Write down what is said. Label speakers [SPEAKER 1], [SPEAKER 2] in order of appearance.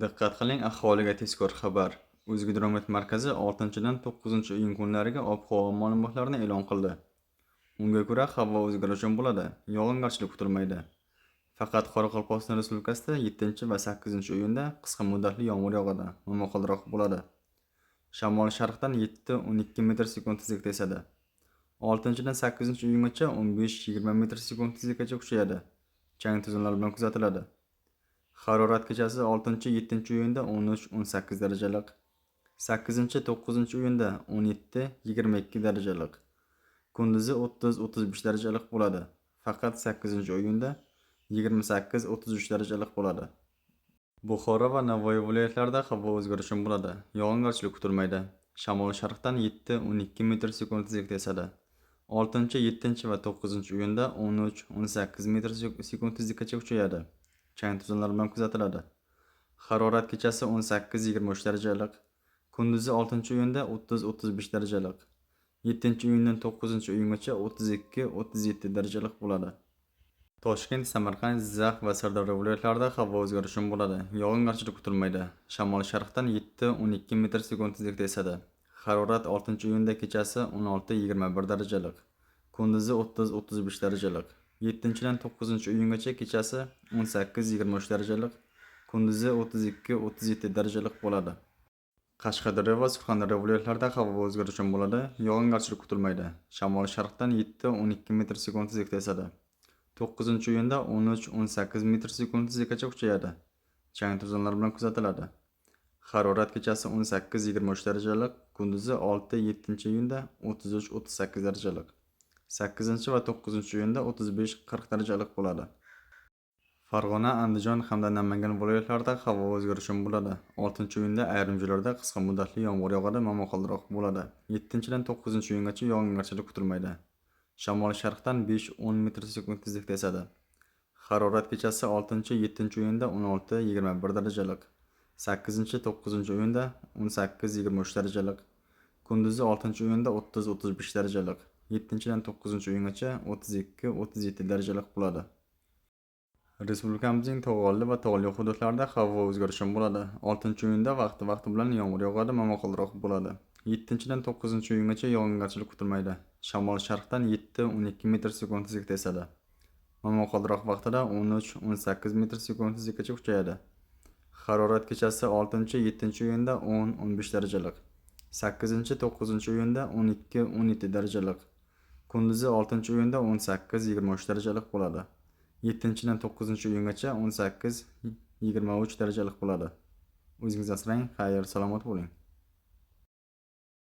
[SPEAKER 1] Diqqat qiling, aholiga tezkor xabar. O'zgidromet markazi 6-dan 9-iyun kunlariga ob-havo ma'lumotlarini e'lon qildi. Unga ko'ra, havo o'zgaruvchan bo'ladi, yog'ingarchilik kutilmaydi. Faqat Qoraqalpog'iston Respublikasida 7 va 8-iyunda qisqa muddatli yomg'ir yog'adi, momaqaldiroq bo'ladi. Shamol sharqdan 7-12 metr sekund tezlikda esadi. 6-dan 8-iyungacha 15-20 metr sekund tezlikgacha kuchayadi. Chang to'zonlar bilan kuzatiladi. Harorat kechasi 6-7-iyunda 13-18 daraja iliq, 8-9-iyunda 17-22 daraja iliq, kunduzi 30-35 daraja iliq bo'ladi. Faqat 8-iyunda 28-33 daraja iliq bo'ladi. Buxoro va Navoiy viloyatlarida havo o'zgaruvchan bo'ladi. Yog'ingarchilik kutilmaydi. Shamol sharqdan 7-12 metr sekund tezlikda esadi. 6, 7 va 9 iyunda 13-18 metr sekund tezlikgacha kuchayadi. Chang to'zonlar bilan kuzatiladi. Harorat kechasi 18-23 daraja iliq, kunduzi 6 iyunda 30-35 daraja iliq, 7 iyundan 9 iyungacha 32-37 daraja iliq bo'ladi. Toshkent, Samarqand, Jizzax va Sirdaryo viloyatlarida havo o'zgaruvchan bo'ladi. Yog'ingarchilik kutilmaydi. Shamol sharqdan 7-12 metr sekund tezlikda esadi. Harorat 6 iyunda kechasi 16-21 daraja iliq, kunduzi 30-35 daraja iliq, 7-dan 9 iyungacha kechasi 18-23 daraja iliq, kunduzi 32-37 daraja iliq bo'ladi. Qashqadaryo va Surxondaryo viloyatlarida havo o'zgaruvchan bo'ladi, yog'ingarchilik kutilmaydi. Shamol sharqdan 7-12 metr sekund tezlikda esadi. 9 iyunda 13-18 metr sekund tezlikgacha kuchayadi. Chang to'zonlar bilan kuzatiladi. Harorat kechasi 18-23 daraja iliq, kunduzi 6-7 iyunda 33-38 daraja iliq, 8 va 9 iyunda 35-40 daraja iliq bo'ladi. Farg'ona, Andijon hamda Namangan viloyatlarida havo o'zgaruvchan bo'ladi. 6 iyunda ayrim joylarda qisqa muddatli yomg'ir yog'adi, momaqaldiroq bo'ladi. 7-dan 9 iyungacha yog'ingarchilik kutilmaydi. Shamol sharqdan 5-10 metr sekund tezlikda esadi. Harorat kechasi 6-7 iyunda 16-21 daraja iliq, 8-9 iyunda 18-23 daraja iliq, kunduzi 6 iyunda 30-35 daraja iliq, 7-dan 9 iyungacha 32-37 daraja iliq bo'ladi. Respublikamizning tog'oldi va tog'li hududlarida havo o'zgaruvchan bo'ladi. 6 iyunda vaqti-vaqti bilan yomg'ir yog'adi, momaqaldiroq bo'ladi. 7-dan 9 iyungacha yog'ingarchilik kutilmaydi. Shamol sharqdan 7-12 metr sekund tezlikda esadi. Momaqaldiroq vaqtida 13-18 metr sekund tezlikgacha kuchayadi. Harorat kechasi 6-7 iyunda 10-15 daraja iliq, 8-9 iyunda 12-17 daraja iliq, kunduzi 6 iyunda 18-23 daraja iliq bo'ladi. 7-dan 9 iyungacha 18-23 daraja iliq bo'ladi. O'zingizni asrang, xayr, salomat bo'ling.